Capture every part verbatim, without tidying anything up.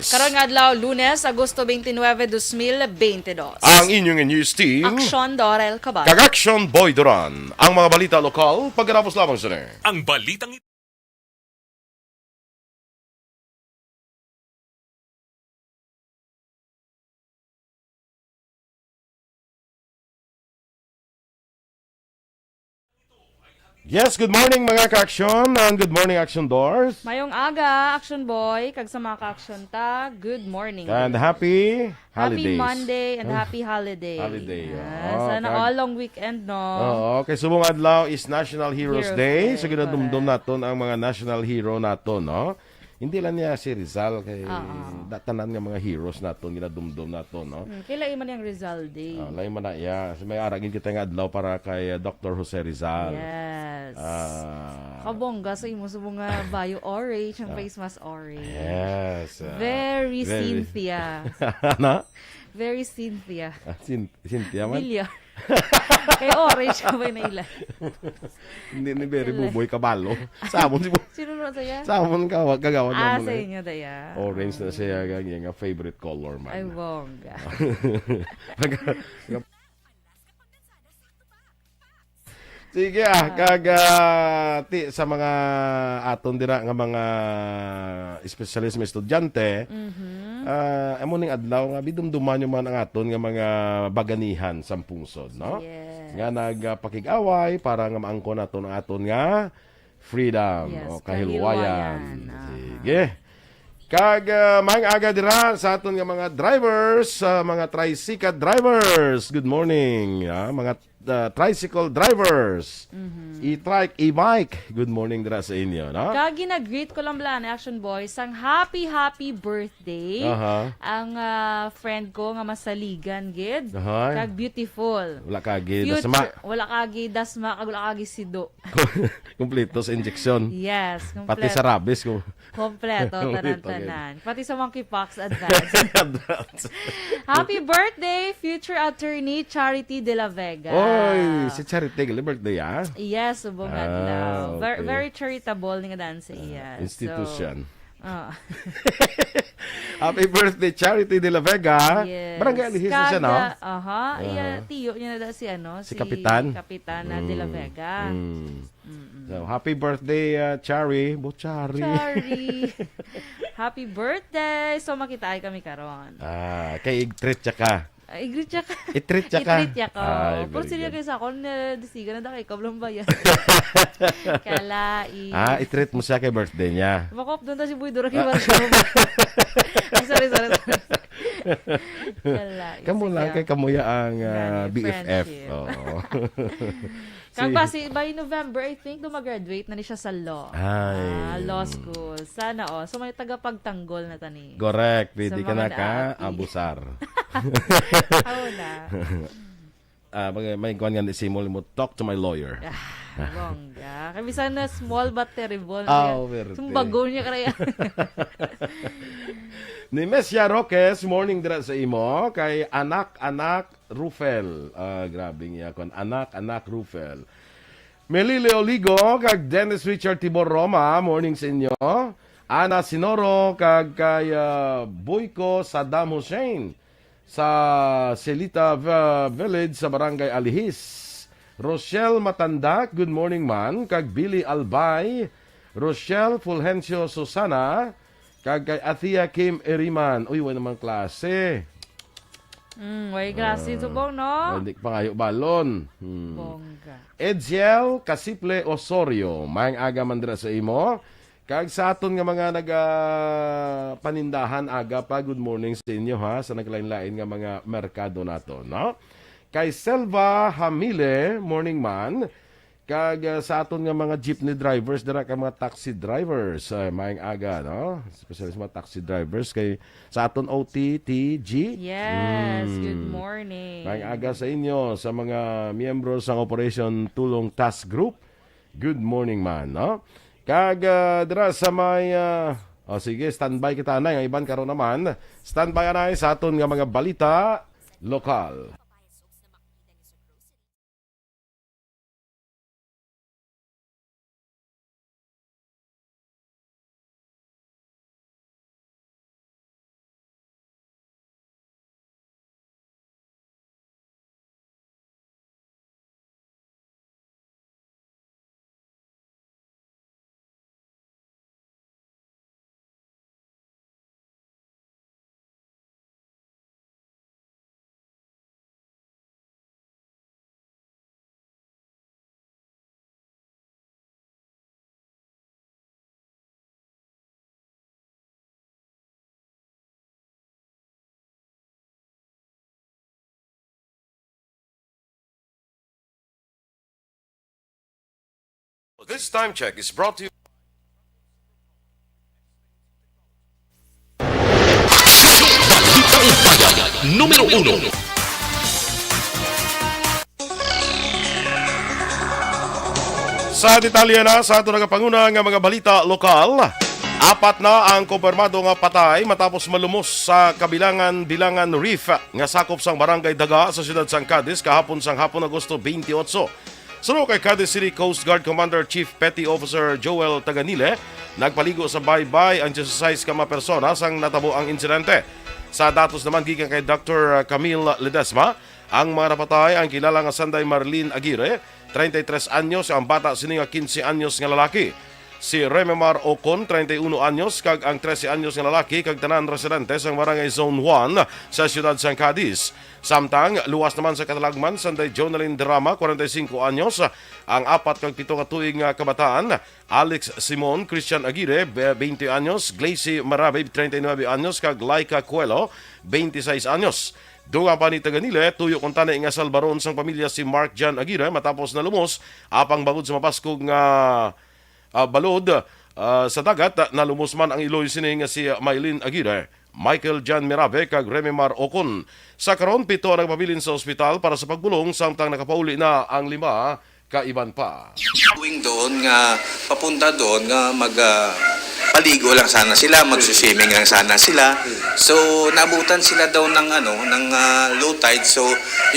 Karon nga adlaw, Lunes, Agosto twenty-nine, twenty twenty-two. Ang inyong news team, Aksyon Dorel Cabal. Kag Action Boy Duran. Ang mga balita lokal, pagkatapos lamang sini. Ang balitang Yes, good morning, mga ka-aksyon, and good morning, Action Doors. Mayong aga, Action Boy, kag sa mga ka-aksyon ta, good morning. And happy Happy holidays. Monday and happy holiday. Holiday, Ah, oo, sana kag all long weekend, no? Oo, kay subong adlaw is National Heroes Heroes Day. Day, So, ginadumdum correct. naton ang mga national hero naton, no? Hindi lang niya si Rizal, kay Oo. da-, tanan nga mga heroes naton, ginadumdum naton, no? Hmm, kay lain man yang Rizal Day. Ah, lain man na, yeah. So, may aragin kita nga adlaw para kay, uh, Doctor Jose Rizal. Yes. Ah. Kabongga sa imo, sa mga bayo orange, ang Ah. face mask orange. Yes, ah, Very very Cynthia. Ano? Very Cynthia. Ah, Cyn-, Cynthia man? Villar. Kay orange ka ba na ila? Hindi, ni Very Kala- Buboy Kabalo. Samon si Bu-, Sino na saya? Samon ka, wa-, kagawad Ah, naman sa eh. inyo, daya. Orange na siya, Ah. ang iyang favorite color man. Ay, bongga. Pag-, Sige, ah, Ah. kag, ah, ti, sa mga aton dira nga mga espesyalista, mga estudyante, Mhm. ah, amo ning adlaw nga bidumduman nyo man ang aton nga mga baganihan sa pungsod, no? Yes. Nga nagpakig-away para nga maangkon naton ang aton nga freedom Yes, o kahilwayan. kahilwayan. Aha. Sige. Kag, ah, maayong aga dira sa aton nga mga drivers, sa mga tricycle drivers. Good morning, ah, mga, ah, tricycle drivers. Mhm. E-trike, e-bike. Good morning dira sa inyo, no? Kag ginagreet ko lang bala ni Action Boy sang happy, happy birthday. Aha. Ang, ah, friend ko nga masaligan gid. Aha. Kag beautiful. Wala ka gid Future, dasma. wala ka gid dasma, kag wala ka gid sido. Kompleto sa injection. Yes, Pati sa kompleto. rabies. Kung Kompleto, Kompleto, tanan-tanan. Pati sa monkeypox, advance. Advance. Happy birthday, future attorney Charity de la Vega. Oy, si Charity, gali birthday, ah? Yes, subong Ah, adlaw. Ver-, okay. very charitable ni nga dan sa Ah, iya. institution. So, oh. Happy birthday, Charity de la Vega. Yes. Barangay Alihis na siya, no? Kaga-, aha, iya, Aha. tiyo niya na da si, ano, Si si Kapitan? Kapitan na de la Mm, Vega. mm. Mm-mm. So, happy birthday, uh, Chari. Bo, Chari. Chari. Happy birthday! So, makitaay kami karon. Ah, kay igtreat siya ka. Ah, igreet siya ka. Itreat siya ka. Itreat siya ka. Ay, Pero very sila good. kayo sa akon, eh, disiga na da kay kablang bayan. Kalai. Ah, itreat mo siya kay birthday niya. Makop doon ta si Boy Dura kay Ah. Marshall. Ay, sorry, sorry, sorry. Kalai. Kamo lang Sige. kay kamuya ang, ah, Gani, B F F. friendship. Oo. Kag Si basi by November, I think, do mag-graduate na ni siya sa law. Ay. Ah, law school. Sana, oh. So, may tagapagtanggol na tani. Correct. Pwede Sa ka mga na ka naati. abusar. Aw na. Ah, may, may kuwan nga ni Simol mo, "Talk to my lawyer." Ah, bongga. Kay bisan na small but terrible. Ah, Kaya, oh, very sumbagon niya kaya. Ni Messia Roques, morning dira sa imo. Kay anak, anak, Rufel. Ah, grabe niya kon anak, anak Rufel. Melilio Ligo kag Dennis Richard Tibor Roma, morning sa inyo. Ana Sinoro kag kay, ah, Boyko Saddam Hussein sa Selita, ah, Village sa Barangay Alihis. Rochelle Matandak, good morning man, kag Billy Albay, Rochelle Fulgencio Susana, kag kay Athea Kim Eriman. Uy, way naman klase. Mm, way klase, Ah, subong, no? Hindi pangayo balon. Hmm. Bongga. Edziel Kasiple Osorio, maayong aga man dira sa imo. Kag sa aton nga mga naga-, panindahan, aga pa, good morning sa inyo, ha, sa naglain-lain nga mga merkado nato, no? Kay Selva Hamile, morning man. Kag, ah, sa aton nga mga jeepney drivers, dira ka mga taxi drivers, ah, maayong aga, no? Especially sa mga taxi drivers, kay sa aton O T T G. Yes, Mm. good morning. Maayong aga sa inyo, sa mga miyembro sang Operation Tulong Task Group. Good morning man, no? Kag, ah, dira sa may, ah, oh, sige, standby kita, anay. Ang iban karon naman, standby, anay, sa aton nga mga balita lokal. This time check is brought to you. Balitang Bayan, numero uno. Sa detalye na sa ato nagapanguna nga mga balita lokal, apat na ang kumpirmado nga patay matapos malumos sa Kabilangan-Bilangan Reef nga sakop sang Barangay Daga sa siyudad sang Cadiz kahapon sang hapon, Agosto twenty-eight. Suno kay Cadiz City Coast Guard Commander Chief Petty Officer Joel Taganile, nagpaligo sa baybay ang diyesisais ka mga persona sang natabo ang insidente. Sa datos naman gikan kay Doctor Camille Ledesma, ang mga napatay ang kilala nga Sanday Marlene Aguirre, treinta y tres anyos, ang bata sini nga quince anyos nga lalaki. Si Rememar Ocon, treinta y uno anyos, kag ang trese anyos nga lalaki, kag tanan residente sang Barangay Zone one sa siyudad sang Cadiz. Samtang luwas naman sa katalagman, Sanday Jonalyn Derrama, kwarenta y singko anyos, ang apat kag pito ka tuig nga kabataan, Alex Simon, Christian Aguirre, be-, twenty anyos, Glacy Marabe, treinta y nueve anyos, kag Laika Cuelo, twenty-seis anyos. Dugang pa ni Taganile, tuyo kuntani nga salbaron sang pamilya si Mark John Aguirre matapos nalumos, apang bangod sa mabaskog nga ah, balod, ah, sa dagat, ah, nalumos man ang iloy sini nga si Mylene Aguirre, Michael John Mirabe, kag Rememar Ocon. Sa karon, pito ang nagpabilin sa ospital para sa pagbulong, samtang nakapauli na ang lima ka iban pa. Going doon nga, papunta doon nga mag ah, paligo lang sana sila, magsiswimming lang sana sila. So naabutan sila daw ng ano, ng ah, low tide. So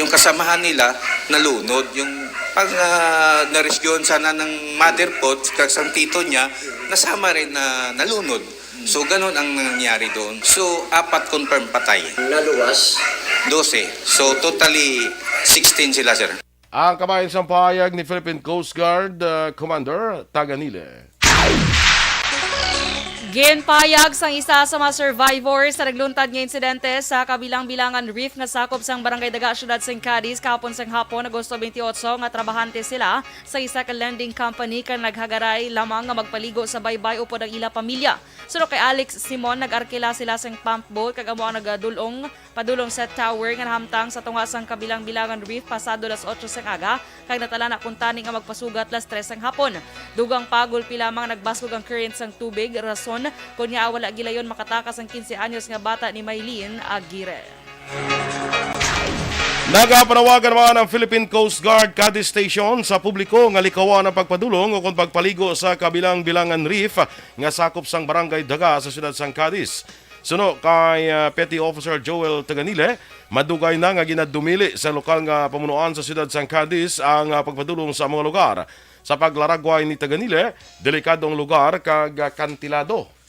yung kasamahan nila nalunod. Yung pang ah, narescuehan sana ng mother po, kag sang tito niya, nasama rin na nalunod. So ganun ang nangyari doon. So apat confirm patay. Naluwas? Dose. So totally sixteen sila, sir. Ang kabahin sang pahayag ni Philippine Coast Guard, ah, Commander Taganile. Ginpahayag sang isa sa mga survivors sa nagluntad nga insidente sa Kabilang-Bilangan Reef nga sakop sang Barangay Daga, siyudad sang Cadiz, kahapon sang hapon, Agosto twenty-eight, nga trabahante sila sa isa ka lending company kag naghagaray lamang nga magpaligo sa baybay upod ang ila pamilya. Suno kay Alex Simon, nag-arkila sila sang pump boat kag amo ang nagadul-ong padulong sa tower nga nahamtang sa tunga sang Kabilang-Bilangan Reef pasado las otso sang aga, kag natala na kuntani nga magpasugat las tres sang hapon. Dugang pa, gulpi lamang nagbaskog ang current sang tubig, rason kon ngaa wala gilayon makatakas ang quince anyos nga bata ni Mylene Aguirre. Nagapanawagan naman ang Philippine Coast Guard Cadiz Station sa publiko nga likawan ang pagpadulong ukon pagpaligo sa Kabilang-Bilangan Reef nga sakop sang Barangay Daga sa siyudad sang Cadiz. Suno kay, ah, Petty Officer Joel Taganile, madugay na nga ginadumili sa lokal nga pamunuan sa siyudad sang Cadiz ang, ah, pagpadulong sa mga lugar. Sa paglaragway ni Taganile, delikado ang lugar kag, ah, kantilado.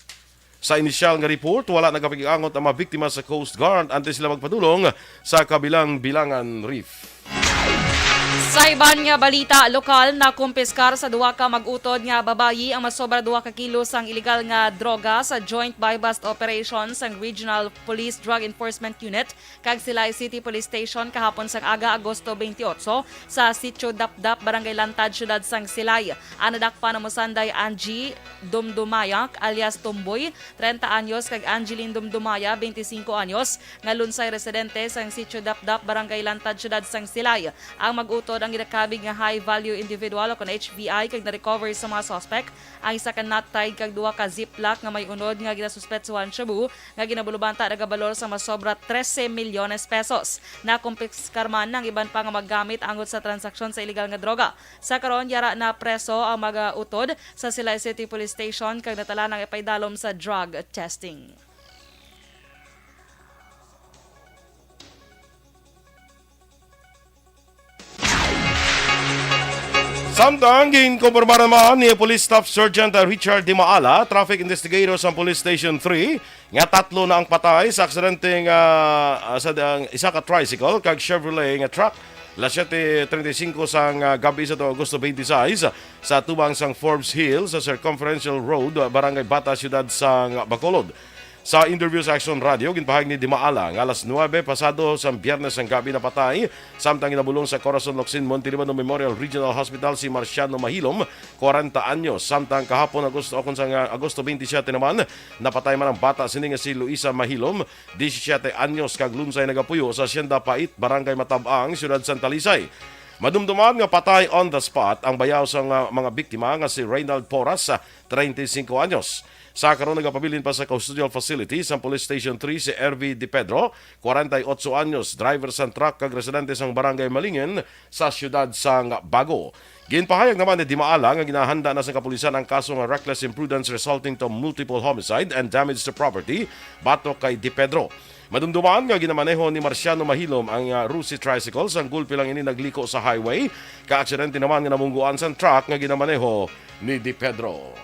Sa inisyal nga report, wala nagapag-angot ang mga biktima sa Coast Guard antes sila magpadulong sa Kabilang-Bilangan Reef. Sa iban nga balita lokal, nakumpiskar sa duha ka mag-utod nga babayi ang masobra duha ka kilo sang iligal nga droga sa joint buy-bust operation sang Regional Police Drug Enforcement Unit kag Silay City Police Station kahapon sang aga, Agosto twenty-eight, sa Sitio Dapdap, Barangay Lantad, Siyudad sang Silay. Ang nadakpan amo sanday Angie Dumdumayak alias Tumboy, treinta anyos, kag Angeline Dumdumaya, twenty-cinco anyos, nga lunsay residente sang Sitio Dapdap, Barangay Lantad, Siyudad sang Silay. Ang mag-utod ang ginakabig nga high value individual o kon H V I kag na-recover sa mga suspect ang isa ka nut tide kag duha ka ziplock nga may unod nga ginasuspetsuhan shabu nga ginabulubanta nagabalor sa masobra trese milyones pesos. Nakumpiskar man ang iban pa nga mga gamit angot sa transaksyon sa iligal nga droga. Sa karon, yara na preso ang mag-utod sa Silay City Police Station kag natala nang ipaidalom sa drug testing. Samtang ginkumpirmar naman ni Police Staff Sergeant Richard Dimaala, traffic investigator sa Police Station three, nga tatlo na ang patay sa aksidente nga, ah, sa, ang isa ka tricycle kag Chevrolet nga truck, las siete treinta y cinco sang, ah, gab-i sa Agosto twenty-six, sa tubang sang Forbes Hill sa Circumferential Road, Barangay Bata, Siyudad sang Bacolod. Sa interview sa Action Radio, ginpahayag ni Dimaala nga alas nuebe pasado sang Biyernes sang gabi napatay, samtang ginabulong sa Corazon Locsin Montelibano Memorial Regional Hospital si Marciano Mahilom, kwarenta anyos, samtang kahapon, Agosto, o kung sa nga Agosto twenty-seven naman, napatay man ang bata sini nga si Luisa Mahilom, disisyete anyos, kag lunsay nagapuyo sa Hacienda Pait, Barangay Matab-ang, Siyudad sang Talisay. Madumduman nga patay on the spot ang bayaw sang, ah, mga biktima nga si Reynald Porras, ah, treinta y cinco anyos. Sa karon, nagapabilin pa sa custodial facility sang Police Station three si Ervi De Pedro, kwarenta y otso anyos, driver sang truck kag residente sang Barangay Malingin sa siyudad sang Bago. Ginpahayag naman ni Dimaala nga ginahanda na sang kapulisan ang kaso nga reckless imprudence resulting to multiple homicide and damage to property batok kay De Pedro. Madumduman nga ginamaneho ni Marciano Mahilom ang, ah, Rusi tricycle sang gulpi lang ini nagliko sa highway. Kaaksidente naman nga namungguan sang truck nga ginamaneho ni De Pedro.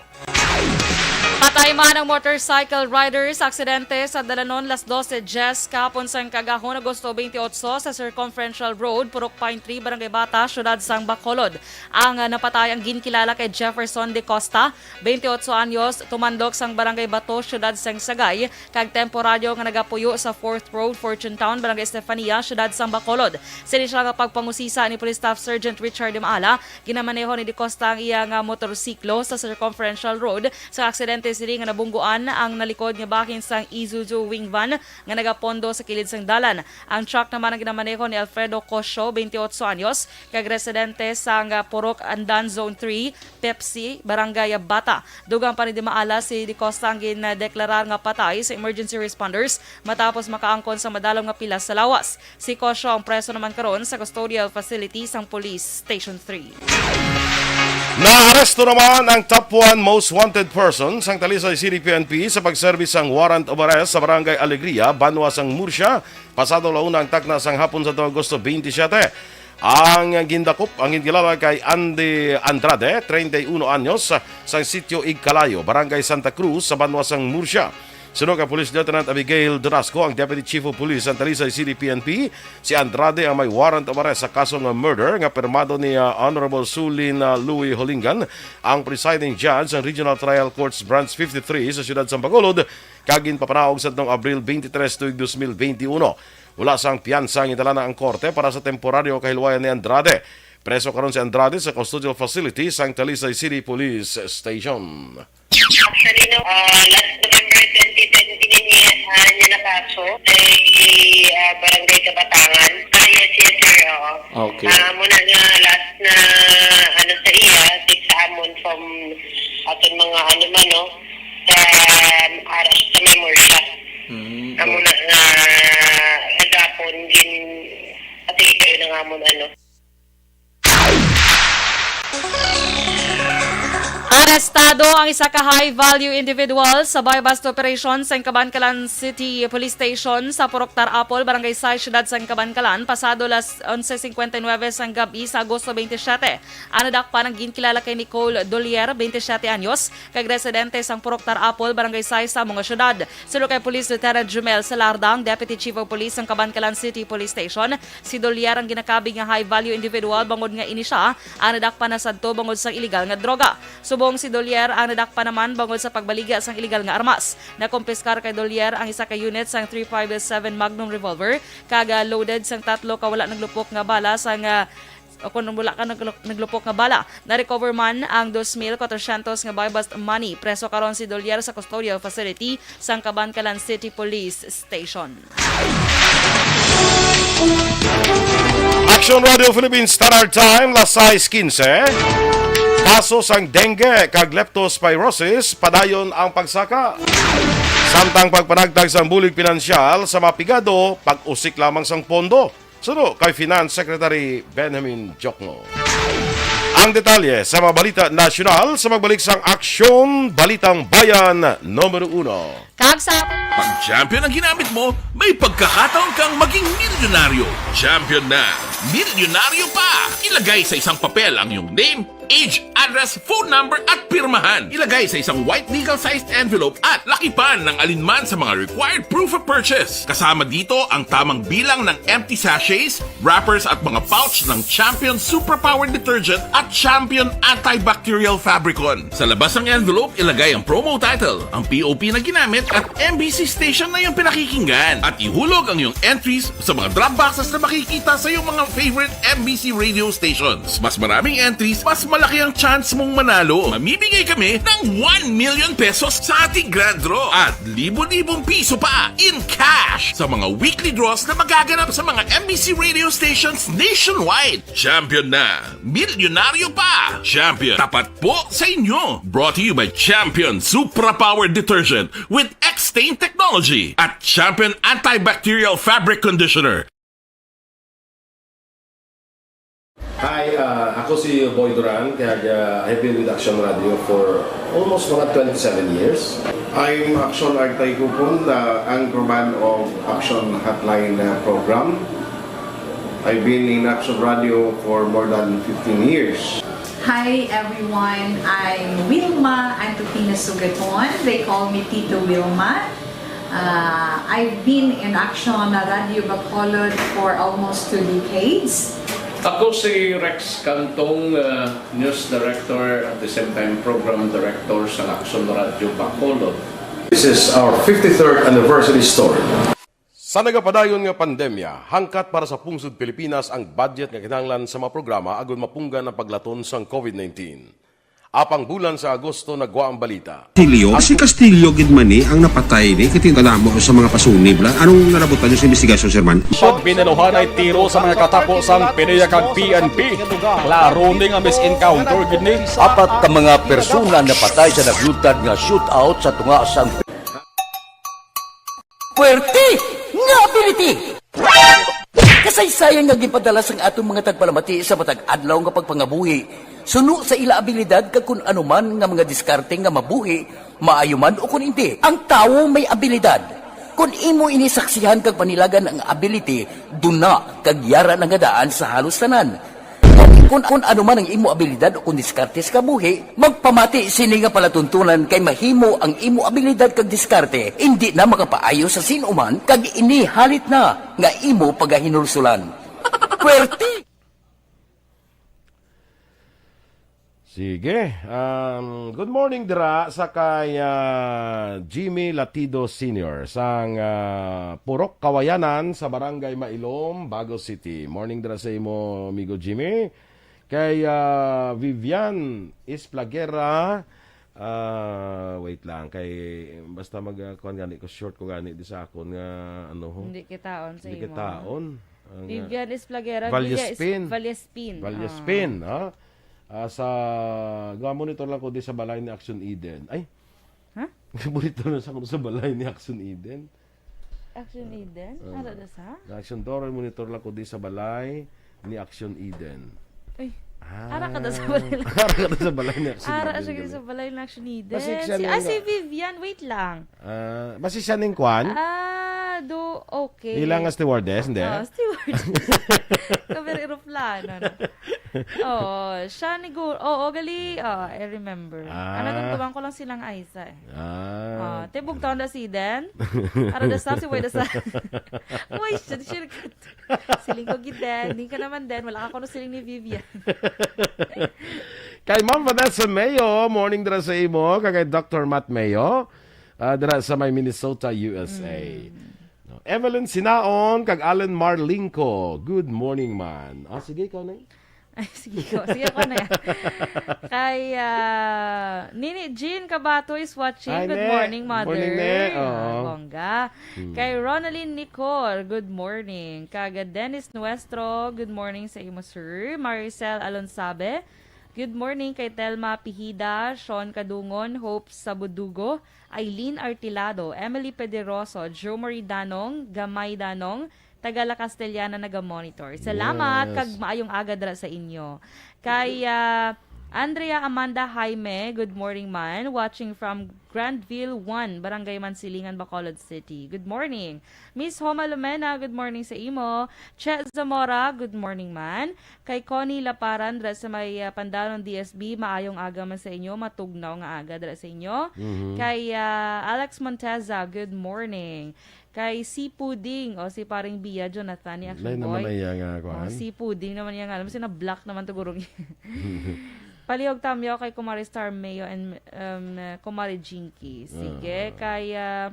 Patay man ang motorcycle rider sa aksidente sa dalanon las dose diez kahapon sang kagahon, Agosto twenty-eight, sa Circumferential Road, Purok Pine Tree, Barangay Bata, siyudad sang Bacolod. Ang, ah, napatay ang ginkilala kay Jefferson De Costa, twenty-eight anyos, tumandok sang Barangay Bato, siyudad sang Sagay, kag temporaryo nga nagapuyo sa Fourth Road, Fortune Town, Barangay Estefania, siyudad sang Bacolod. Sa inisyal nga pagpangusisa ni Police Staff Sergeant Richard Maala, ginamaneho ni De Costa ang iya nga motorsiklo sa Circumferential Road. Sa aksidente sini nga nabungguan ang nalikod nga bahin sang Isuzu Wing Van nga nagapondo sa kilid sang dalan. Ang truck naman ang ginamaneho ni Alfredo Cosio, twenty-eight anyos, kag residente sang Purok Andan, Zone three, Pepsi, Barangay Bata. Dugang pa ni Dimaala, si De Costa ang gindeklarar nga patay sa emergency responders matapos makaangkon sa madalom nga pilas sa lawas. Si Cosio ang preso naman karon sa custodial facility sang Police Station three. Naaresto naman ang top one most wanted person sang Talisay City P N P sa pagserbi sang warrant of arrest sa Barangay Alegria, banwa sang Murcia, pasado la una ang takna sang hapon sa Agosto twenty-seven. Ang gindakop ang ginkilala kay Andy Andrade, treinta y uno anyos, sang sitio Igcalayo, Barangay Santa Cruz, sa banwa sang Murcia. Suno kay Police Lieutenant Abigail Durasco, ang Deputy Chief of Police sa Talisay City P N P, si Andrade ang may warrant of arrest sa kaso nga murder nga pirmado ni, ah, Honorable Sulin, ah, Louis Holingan, ang presiding judge sa Regional Trial Courts Branch fifty-three sa siyudad sang Bacolod, kag ginpapanaog sa atong Abril twenty-three tuig dos mil twenty-uno. Wala sang piyansa ang gindala na ang korte para sa temporaryo kahilwayan ni Andrade. Preso karon si Andrade sa custodial facility sang Talisay City Police Station. Actually, no, ah, last November twenty twenty niya, ah, niya nakaso sa, ah, Barangay Kabatangan. Ah, yes, yes, sir, oo. Okay. Ah, muna nga last na, ano, sa iya, sa amon from aton mga, ano man, no, sa, um, aras sa memorya. Mm, amo na nga, ah, kagapon, gin-, pati kayo na nga mo, ano. Arestado ang isa ka high-value individual sa buy-bust operation sa Kabankalan City Police Station sa Purok Tarapol, Barangay Sais, Siyudad sa Kabankalan, pasado las onse cincuenta y nueve sang gab-i sa Agosto twenty-seven. Ang nadakpan ang ginkilala kay Nicole Dolier, twenty-seven anyos, kag residente sang Purok Tarapol, Barangay Sais, sa amo nga siyudad. Suno kay Police Lieutenant Jumel Salarda, ang Deputy Chief of Police sang Kabankalan City Police Station, si Dolier ang ginakabig nga high-value individual bangod nga ini sia ang nadakpan na sadto bangod sang iligal nga droga. Subong si Dolier, ang nadakpan naman bangod sa pagbaligya sang iligal nga armas. Nakumpiskar kay Dolier ang isa ka unit sang three five seven Magnum revolver kag, ah, loaded sang tatlo ka wala naglupok nga bala sang, ah, o kon wala ka naglu-, naglupok nga bala. Na-recover man ang dos mil cuatrocientos nga buy-bust money. Preso karon si Dolier sa custodial facility sang Kabankalan City Police Station. Action Radio Philippines Standard Time, las sais quince. Kaso sang dengue kag leptospirosis, padayon ang pagsaka. Samtang pagpanagtag sang bulig pinansyal sa mga pigado, pag-usik lamang sang pondo. Suno kay Finance Secretary Benjamin Diokno. Ang detalye sa mga balita nasyonal sa pagbalik sang Aksyon Balitang Bayan numero uno. Kag sa Pag Champion ang ginamit mo, may pagkakataon kang maging milyonaryo. Champion na, milyonaryo pa! Ilagay sa isang papel ang iyong name, age, address, phone number, at pirmahan. Ilagay sa isang white legal-sized envelope at lakipan ng alinman sa mga required proof of purchase. Kasama dito ang tamang bilang ng empty sachets, wrappers, at mga pouch ng Champion Superpower Detergent at Champion Antibacterial Fabricon. Sa labas ng envelope, ilagay ang promo title, ang P O P na ginamit, at M B C station na iyong pinakikinggan. At ihulog ang iyong entries sa mga drop boxes na makikita sa iyong mga favorite M B C radio stations. Mas maraming entries, mas Malaki ang chance mong manalo. Mamimigay kami ng one million pesos sa ating grand draw at libo-libong piso pa in cash sa mga weekly draws na magaganap sa mga M B C radio stations nationwide. Champion na! Milyonaryo pa! Champion, tapat po sa inyo! Brought to you by Champion Supra Power Detergent with X-Stain Technology at Champion Antibacterial Fabric Conditioner. Hi, uh, ako si Boy Duran, kag uh, I've been with Action Radio for almost mga twenty-seven years. I'm Action Artay Kupon, the anchorman of Action Hotline uh, program. I've been in Action Radio for more than fifteen years. Hi everyone, I'm Wilma Antupina Sugaton. They call me Tito Wilma. Uh, I've been in Action Radio Bacolod for almost two decades. Ako si Rex Cantong, uh, News Director at the same time Program Director sa Action Radio Bacolod. This is our fifty-third anniversary story. Sa nagapadayon nga pandemya, hangkat para sa pungsod Pilipinas ang budget nga kinahanglan sa mga programa agud mapunggan ang paglaton sang COVID nineteen. Apang bulan sa Agosto nagwa ang balita. Castillo, si Castillo gid man ni ang napatay ni kay tingkadamo sa mga pasunib la. Anong nalabutan niyo sa investigasyon, Sir Man? Pag binaluhan ay tiro sa mga katapo sang PDEA kag P N P. Klaro ni nga mis-encounter gid ni. Apat ka mga persona napatay sa nagluntad nga shootout sa tunga sang Puwerte nga ability! Kasaysayan nga ginpadala sang aton mga tagpalamati sa matag adlaw nga pagpangabuhi suno sa ila abilidad kag kun ano man nga mga diskarte nga mabuhi, maayo man o kun indi. Ang tawo may abilidad. Kun imo ini saksihan kag panilagan ang ability, duna kag yara na nga daan sa halos tanan. Kun, kun ano man ang imo abilidad o kun diskarte sa kabuhi, magpamati sini nga palatuntunan kay mahimo ang imo abilidad kag diskarte indi na makapaayo sa sin-o man kag ini halit na nga imo pagahinulsulan. Puwerte! Sige. Um, good morning dira sa kay ah, Jimmy Latido Senior sang ah, Purok Kawayanan sa Barangay Mailom, Bago City. Morning dira sa imo, amigo Jimmy. Kay ah, Vivian Isplagera, ah, wait lang, kay basta mag ah, kuwan gani ko, short ko gani di sa akon nga ano ho. Hindi kitaon sa Hindi imo. kitaon. Ang, ah, Vivian Esplagera, Valyespin. Villa Espin. Valyespin, ha? Ah, sa, ga-monitor lang ko di sa balay ni Action Eden. Ay! Ha? Monitor na sa ko sa balay ni Action Eden. Action Eden? Ano na sa? Action Toro, monitor lang ko di sa balay ni Action Eden. Uy, Ah. Ara ka daw sa balay na. Ara ka daw sa balay ni Action Ara Eden. siya gali. sa balay na Action Eden. Basi Si, siya ah, ning- si Vivian, wait lang. Ah, basi siya ning kwan? Ah, do, okay. Ilang nga stewardess, hindi? Oh, stewardess. Kabir eroplano. No? Oo, siya ni Gu-, oo, gali, oh, I remember. Ah. Ano, tumtuman ko lang silang Aiza eh. Ah. Ah, tibog taon da si Den. Ara da sa, si Way da sa. Way, siya, siya, siling ko gid Den. Di ka naman Den. Wala ka kuno siling ni Vivian. Kay Ma'am Vanessa Mayo, morning dira sa imo. Kag kay Doctor Matt Mayo, ah, dira sa may Minnesota, U S A. No. Evelyn Sinaon, kag Alan Marlingco. Good morning, man. Ah, sige, ikaw na. Ay, sige ko. Sige ko na yan. Kay ah, Nini Jean Cabato is watching. Hi, Good Ne. morning, mother. Morning, Ne. Ah, Oo. bongga. Kay Ronaldin Nicor, good morning. Kag Dennis Nuestro, good morning sa imo, sir. Maricel Alonsabe, good morning. Kay Telma Pihida, Sean Kadungon, Hope Sabudugo, Eileen Artilado, Emily Pederoso, Joe Marie Danong, Gamay Danong, taga La Castellana naga-monitor. Salamat, Yes. kag maayong aga dira sa inyo. Kay ah, Andrea Amanda Jaime, good morning man. Watching from Grandville one, Barangay Mansilingan, Bacolod City. Good morning. Miss Homa Lumena, good morning sa imo. Che Zamora, good morning man. Kay Connie Laparan, dira sa may ah, Pandanon D S B, maayong aga man sa inyo, matugnaw nga aga dira sa inyo. Kay ah, Alex Monteza, good morning. Kay si Puding, o si Paring Bia Jonathan ni Action Lain naman Boy. na iya nga, Oh, kuan. si Puding naman niya nga alam, sinablock naman to gurong. Palihog tamyo kay Kumari Star Mayo and um, Kumari Jinky. Sige, kay ah,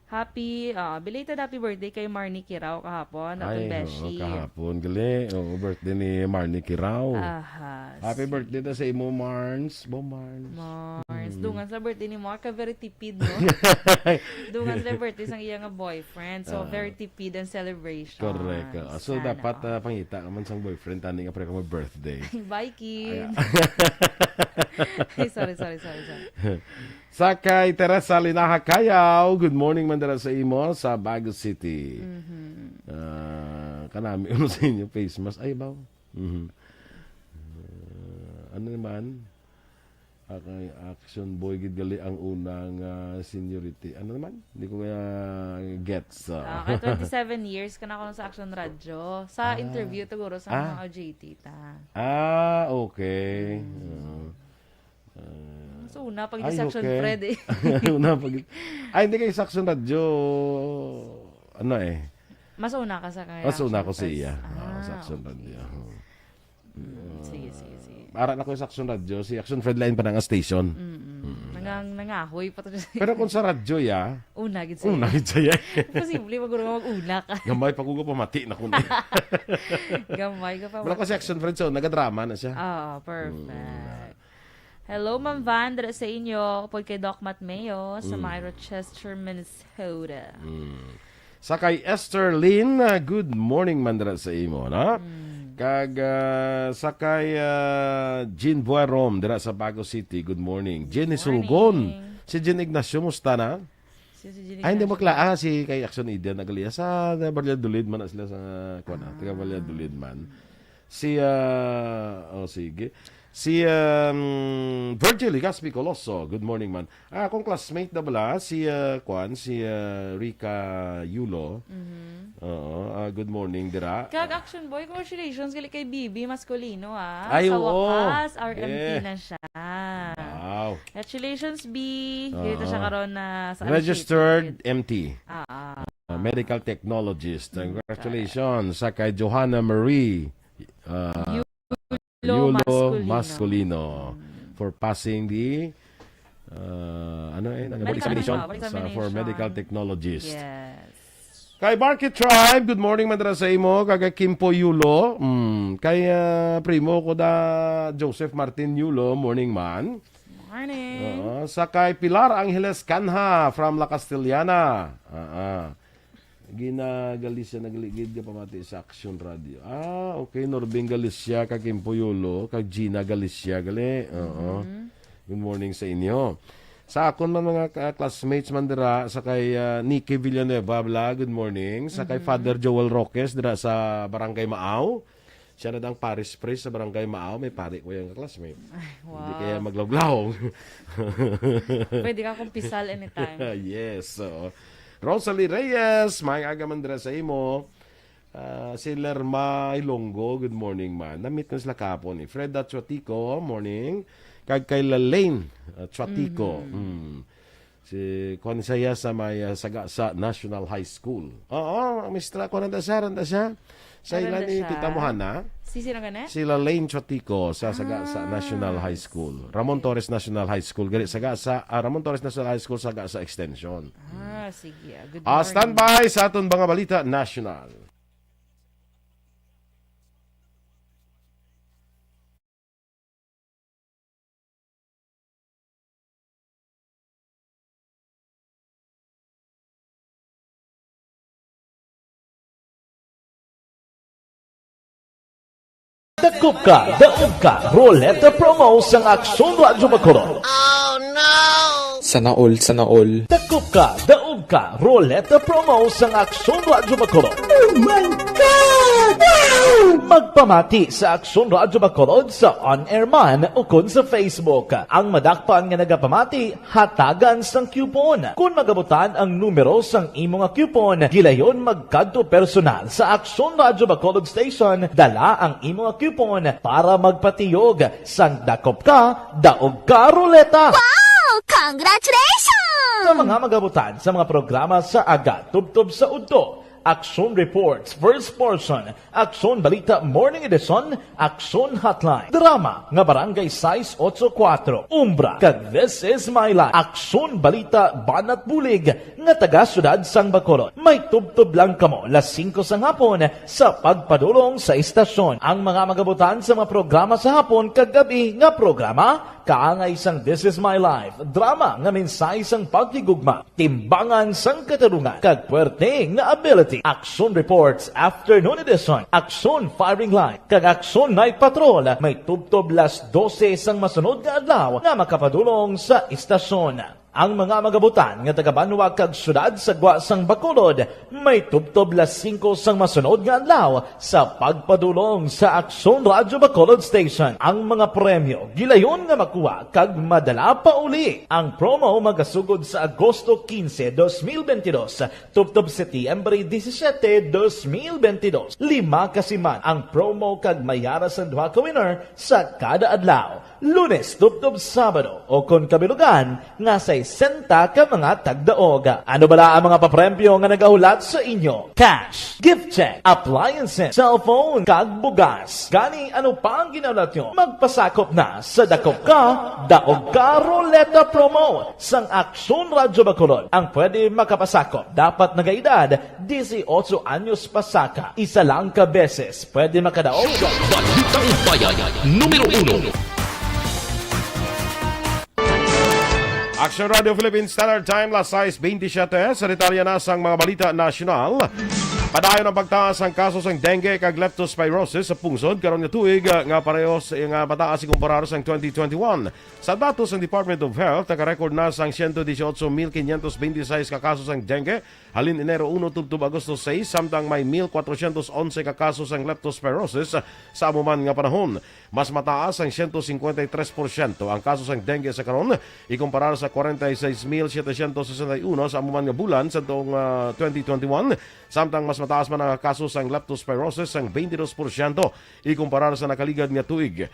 Happy, ah, belated happy birthday kay Marnie Kirao kahapon, atong Ay, oo, beshi. kahapon, gali. Oo, birthday ni Marnie Kirao. Ahas. Happy birthday na sa imo, Marns. Bo Marns. Marns, Mm. dungan sa birthday ni Mark, ka very tipid, no? Dungan sa birthday sang iya nga boyfriend. So, Ah. very tipid ang celebration. Correct. Ah, so, Sana dapat, all. ah, pangita naman sang boyfriend, tani nga pre ka mo birthday. Bye, Kim. Ay, ah. Ay, sorry, sorry, sorry, sorry. Sa kay Teresa Linaha Kayaw, good morning man dira sa imo sa Bago City. Mhm. Ah, kanami uno sa inyo face mask. Ay, baw. Mhm. Ah, ano naman? Ah, kay Action Boy gid gali ang unang, ah, seniority. Ano naman? Hindi ko kaya gets, ah. Ah, kay twenty-seven years ka na kuno sa Action Radyo. Sa Ah. interview, tuguro sa Ah. mga O J T ta. Ah, okay. Mm. Oo. Ah. Mas una pa gid Ay, si Action okay. Fred, eh. Una pa gid. Ay, hindi kay sa Action Radyo, ano eh. Mas una ka sa kay Mas una Action ko sa Fred. iya. Ah, Oo, sa Action okay. Radyo. Mm, sige, sige, sige. Ara na ko sa Action Radyo. Si Action Fred lain pa na nga station. Mm-mm. Mm. Nangang-, nangahoy pa to siya. Pero kung sa radyo, ya, Una gid siya. Una gid siya. Posible, maguro nga mag-una ka. Gamay pa ko pamati na ko na. Gamay ka pa. Wala ko si Action Fred, so nagadrama na siya. Oo, perfect. Mm. Hello, Ma'am Van, dira sa inyo. Upod kay Doc Matt Mayo, sa Mm. may Rochester, Minnesota. Mm. Sa kay Esther Lynn, ah, good morning man dira sa imo, na? Mm. Kag, ah, sa kay, ah, Jean Buerom, dira sa Bago City, good morning. Jenny Good Sulgon. morning. Si Jean Ignacio, musta na? Si, si Jean Ay, hindi mo Ignacio. kla-, ah, si kay Action Eden Agalia. Sa Valladolid man na sila sa, kuwan, ah, taga Ah. Valladolid man. Si, ah, oh, sige. Si, um, Virgil Legaspi Coloso, good morning, man. Ah, akong classmate na bala, si, ah, kuwan, si, ah, Rica Yulo. Mhm. Oo, ah, good morning, dira. Kag Action Boy, congratulations gali kay Bibi Masculino, ah. Ay, Sa oo. wakas, R M T Yeah. na siya. Wow. Congratulations, B. Dito siya Oo. karon na sa Registered Antique. M T. Ah, ah. Uh, medical technologist. Mm, Congratulations sa kay Johanna Marie, uh, Yulo Yulo Masculino. Masculino Mm. for passing the, uh, ano eh, ano, Medical examination exam, sa, for examination. medical technologist. Yes. Kay Barkit Tribe, good morning, man dira sa imo. Kag kay Kimpo Yulo. Mm. Kay, uh, primo ko da Joseph Martin Yulo, morning, man. Morning. Oo. Sa kay Pilar Angeles Canha from La Castellana. Ah, ah. Gina Galicia, nagligid ka pamati sa Action Radio. Ah, okay. Norbing Galicia, kag Kimpo Yulo, kag Gina Galicia, gali. Oo. Mhm. Good morning sa inyo. Sa akon man mga ka-, classmates man dira, sa kay, ah, Nikki Villanueva, bla, good morning. Sa kay Mhm. Father Joel Roques dira sa Barangay Maaw. Siya na dang parish priest sa Barangay Maaw, may pari ko yung classmate. Ay, Hindi wow. kaya maglawlaw. Pwede ka kumpisal anytime. Yes, oo. Rosalie Reyes, may aga man dira sa imo. Ah, si Lerma Ilonggo, good morning, man. Na-meet ko sila kahapon ni Freda Chuatico, morning. Kag kay Lalaine, ah, Chuatico. Mhm. Mm. Si, kuwan siya sa may, ah, Sagasa National High School. Oo, mistra ko nanda siya, nanda siya. Sa Nanda ila ni siya. Tita Mohana. Si sino gani? Si Lalaine Chotico sa Sagasa Ah, National High School. Ramon sige. Torres National High School. Gali, Sagasa, ah, Ramon Torres National High School, Sagasa Extension. Ah, sige. Ah, good Ah, morning. standby sa aton mga balita national. Dakop ka, daog ka, Roleta Promo sang Aksyon Radyo Bacolod. Sana all, sana all. Dakop ka, daog ka, Roleta Promo sang Aksyon Radyo Bacolod. Oh my God! Wow! Magpamati sa Aksyon Radyo Bacolod sa on-air man ukon sa Facebook. Ang madakpan nga nagapamati, hatagan sang coupon. Kon magabutan ang numero sang imo nga coupon, gilayon magkadto personal sa Aksyon Radyo Bacolod Station, dala ang imo nga coupon para magpatiyog sang dakop ka, daog ka, Roleta. Wow! Congratulations! Sa mga magabutan sa mga programa sa aga tubtob sa udto, Aksyon Reports, First Portion, Aksyon Balita Morning Edition, Aksyon Hotline, drama nga Barangay sais otso kuwatro, Umbra, kag This Is My Life, Aksyon Balita Banat Bulig, nga taga Siyudad sang Bacolod. May tubtob lang kamo las singko sang hapon sa pagpadulong sa istasyon. Ang mga magabutan sa mga programa sa hapon kag gab-i nga programa, kaangay sang This Is My Life, drama nga mensahe sang paghigugma, timbangan sang katarungan, kag puwerte nga ability. Aksyon Reports Afternoon Edition, Aksyon Firing Line, kag Aksyon Night Patrol may tubtob las dose sang masunod nga adlaw nga makapadulong sa istasyon. Ang mga magabutan nga taga-banwa kag siyudad sa gwa sang Bacolod may tubtob las singko sang masunod nga adlaw sa pagpadulong sa Aksyon Radyo Bacolod Station. Ang mga premyo gilayon nga makuha kag madala pa uli. Ang promo magasugod sa Agosto quince, dos mil veintidós, tubtob Setyembre disisiete, dos mil veintidós. Lima ka siman ang promo kag may yara sang duha ka winner sa kada adlaw, Lunes tubtob Sabado, o kon kabilugan nga sesenta ka mga tagdaog. Ano bala ang mga papremyo nga nagahulat sa inyo? Cash, gift check, appliances, cellphone, kag bugas. Gani, ano pa ang ginahulat nyo? Magpasakop na sa Dakop Ka, Daog Ka Roleta Promo sang Aksyon Radyo Bacolod. Ang pwede makapasakop dapat nagaedad disiotso anyos pasaka. Isa lang ka beses pwede makadaog. Balitang Bayan, numero uno. Action Radio Philippine Standard Time, las sais bentisiete, sa detalye na sang mga balita nasyonal. Padayon ang pagtaas ang kaso sang dengue kag leptospirosis sa pungsod karon nga tuig, ah, nga parehos, eh, nga mataas ikumparar sang twenty twenty-one. Sa datos sang Department of Health, naka-record na sang siyento disiotso mil quinientos benti sais ka kaso sang dengue halin Enero uno tubtob Agosto sais, samtang may mil kwatrosyentos onse ka kaso sang leptospirosis sa amo man nga panahon. Mas mataas sang siyento singkwenta y tres porsyento ang kaso sang dengue sa karon, ikumparar sa kwarenta y seis mil setecientos sesenta y uno sa amo man nga bulan sa tuong, ah, twenty twenty-one, samtang mas mataas man ang kaso sang leptospirosis sang twenty-two porsyento ikumparar sa nakaligad nga tuig.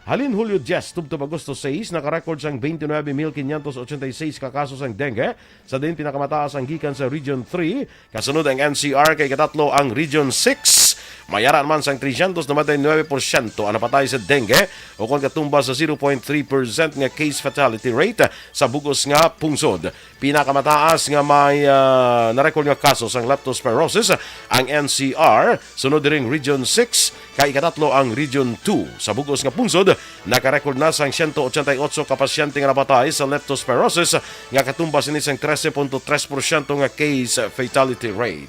Halin Hulyo diyes tubtob Agosto sais, naka-record sang twenty-nine mil quinientos ochenta y seis ka kaso sang dengue, sa diin pinakamataas ang gikan sa Region three, kasunod ang N C R, kay ikatatlo ang Region six. May ara naman sang tresyentos noventa y nuebe porsyento ang napatay sa dengue, ukon katumbas sa zero point three percent nga case fatality rate sa bug-os nga pungsod. Pinakamataas nga may, ah, na-record nga kaso sang leptospirosis ang N C R, sunod diri ang Region six, kay ikatatlo ang Region two. Sa bug-os nga pungsod, naka-record na sang siyento ochenta y otso ka pasyente nga napatay sa leptospirosis, nga katumbas ini sang trese punto tres porsyento nga case fatality rate.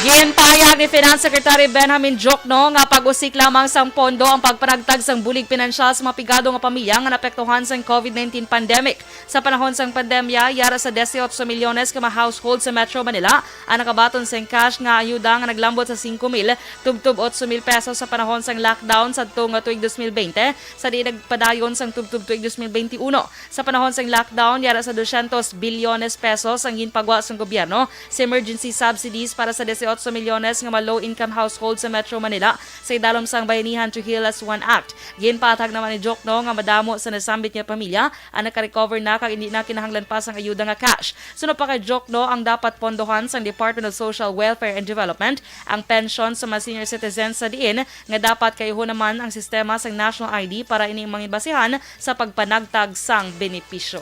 Ginpahayag ni Finance Secretary Benjamin Diokno nga pag-usik lamang sang pondo ang pagpanagtag sang bulig pinansyal sa mga pigado nga pamilya nga naapektuhan sang covid nineteen pandemic. Sa panahon sang pandemya, yara sa disiotso milyones ka mga household sa Metro Manila ang nakabaton sang cash nga ayuda nga naglambot sa singko mil tubtob otso mil pesos sa panahon sang lockdown sadto nga tuig dos mil bente, sa diin nagpadayon sang tubtob tuig dos mil bente uno. Sa panahon sang lockdown, yara sa dosyentos bilyones pesos ang ginpagwa sang gobyerno sa emergency subsidies para sa disiotso milyones nga mga low-income household sa Metro Manila sa idalom sang Bayanihan to Heal as One Act. Ginpahayag naman ni Diokno nga madamo sa nasambit nga pamilya ang naka-recover na kag indi na kinahanglan pa sang ayuda nga cash. Suno pa kay Diokno, ang dapat pondohan sang Department of Social Welfare and Development ang pensyon sa mga senior citizens, sa diin nga dapat kaayuhon naman ang sistema sang National I D para ini ang mangin basihan sa pagpanagtag sang benepisyo.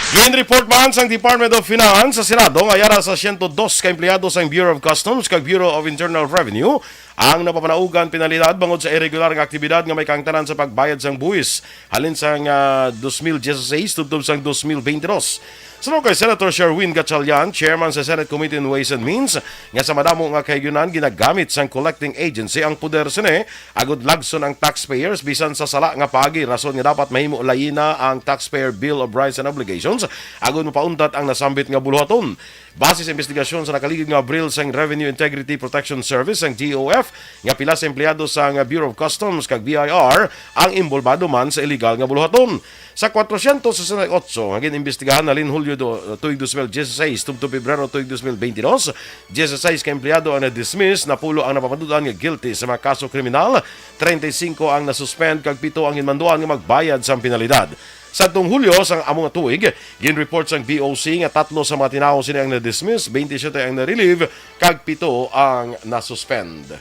Gin-report man sang Department of Finance sa Senado nga yara sa siyento dos ka empleyado sang Bureau of Customs kag Bureau of Internal Revenue ang napapanaugan penalidad bangod sa irregular nga aktibidad nga may kaangtanan sa pagbayad sang buwis halin sang, ah, dos mil dieciséis tubtob sang dos mil bentidós. Suno kay Senator Sherwin Gatchalian, chairman sa Senate Committee on Ways and Means, nga sa madamo nga kahigayonan ginagamit sang collecting agency ang poder sini agud lagson ang taxpayers bisan sa sala nga paagi, rason nga dapat mahimo layina ang Taxpayer Bill of Rights and Obligations agud mapauntat ang nasambit nga buluhaton. Base sa investigasyon sa nakaligid nga Abril sang Revenue Integrity Protection Service, ang D O F, nga pila sa empleyado sang Bureau of Customs kag B I R ang imbolbado man sa iligal nga buluhaton. Sa kwatrosyentos sesenta y otso nga gin-imbestigahan halin Hulyo do, tuig dos mil dieciséis tubtob Pebrero tuig dos mil bentidós, dieciséis ka empleyado ang na-dismiss, napulo ang napamatud-an nga guilty sa mga kaso kriminal, treinta y cinco ang na-suspend, kag pito ang ginmanduan nga magbayad sang penalidad. Sadtong Hulyo sang amo nga tuig, gin-report sang B O C nga tatlo sa mga tinawo sini ang na-dismiss, twenty-seven ang na-relieve, kag pito ang na-suspend.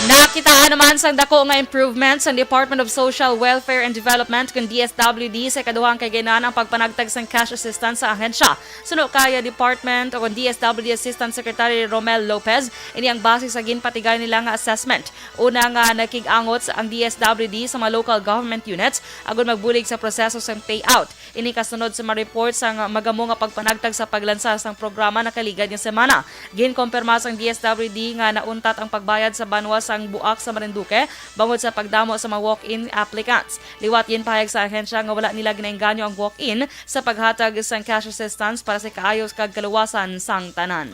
Nakitaan naman sang dako nga improvement sang Department of Social Welfare and Development, kun D S W D, sa ikaduhang kaganan ang pagpanagtag sang cash assistance sa ahensya. Suno kay Department o D S W D Assistant Secretary Romel Lopez, ini ang base sa ginpatigay nila nga assessment. Una nga nakig-angot ang D S W D sa mga local government units agud magbulig sa proseso sang payout. Ini kasunod sa mga report sang magamo nga pagpanagtag sa paglansa sang programa nakaligad nga semana. Ginkumpirma sang D S W D nga nauntat ang pagbayad sa banwa sang Buak sa Marinduque bangod sa pagdamo sa mga walk-in applicants. Liwat, ginpahayag sa ahensya nga wala nila ginaengganyo ang walk-in sa paghatag sang cash assistance para sa kaayo kag kaluwasan sang tanan.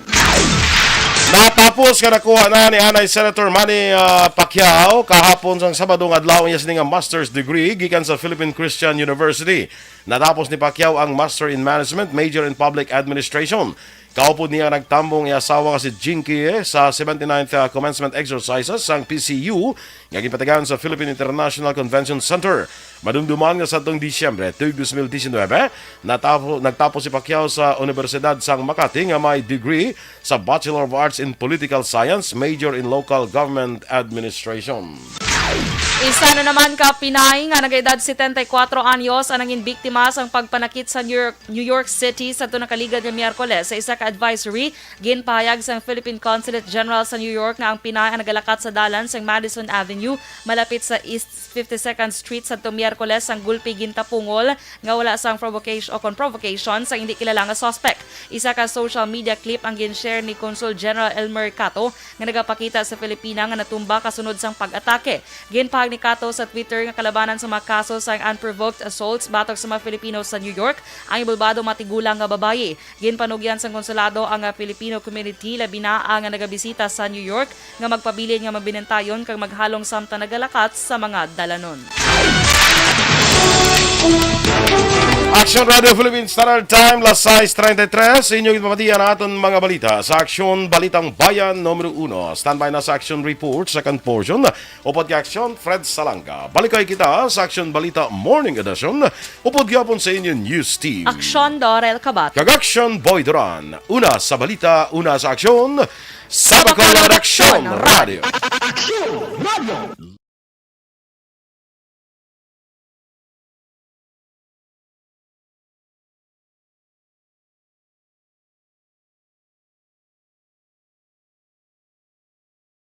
Natapos nga nakuha na ni anay Senator Manny, ah, Pacquiao kahapon sang Sabado nga adlaw niya sini nga master's degree gikan sa Philippine Christian University. Natapos ni Pacquiao ang Master in Management, Major in Public Administration. Kaupod niya nagtambong iya asawa nga si Jinky sa seventy-ninth, ah, commencement exercises sang P C U nga ginpatigayon sa Philippine International Convention Center. Madumduman nga sadtong Disyembre tuig dos mil diecinuebe, natapo-, nagtapos si Pacquiao sa Universidad sang Makati nga may degree sa Bachelor of Arts in Political Science, major in Local Government Administration. Isa na naman ka Pinay nga nagaedad setenta y cuatro anyos ang nangin biktima sang pagpanakit sa New York, New York City sa tuna kaligad nga Miyerkules. Sa isa ka advisory, ginpahayag sang Philippine Consulate General sa New York nga ang Pinay ang nagalakat sa dalan sang Madison Avenue malapit sa East fifty-second Street sadto Miyerkules sang gulpi gintapungol nga wala sang provocation o kon provocation sang hindi kilala nga suspect. Isa ka social media clip ang gin-share ni Consul General Elmer Cato nga nagapakita sa Filipina nga natumba kasunod sang pag-atake. Ginpahayag ni Cato sa Twitter nga kalabanan sa mga kaso sang unprovoked assaults batok sa mga Filipino sa New York ang ibulbado matigulang nga babayi. Ginpanugyan sang konsulado ang, ah, Filipino community, labi na ang nagabisita sa New York, nga magpabilin nga mabinantayon kag maghalong samtang nagalakat sa mga dalanon. Action Radio Philippines Standard Time, las sais treinta y tres. Sa inyo ginpamatian ang aton mga balita sa Action Balitang Bayan numero uno. Standby na sa Action Report, second portion. Upod kay Action, Fred Salanga. Balikay kita sa Action Balita Morning Edition. Upod gyapon sa inyo news team. Action, Dorel Kabat. Kag Action, Boy Duran. Una sa balita, una sa aksyon. Sabakal Action Radio. Action Radio.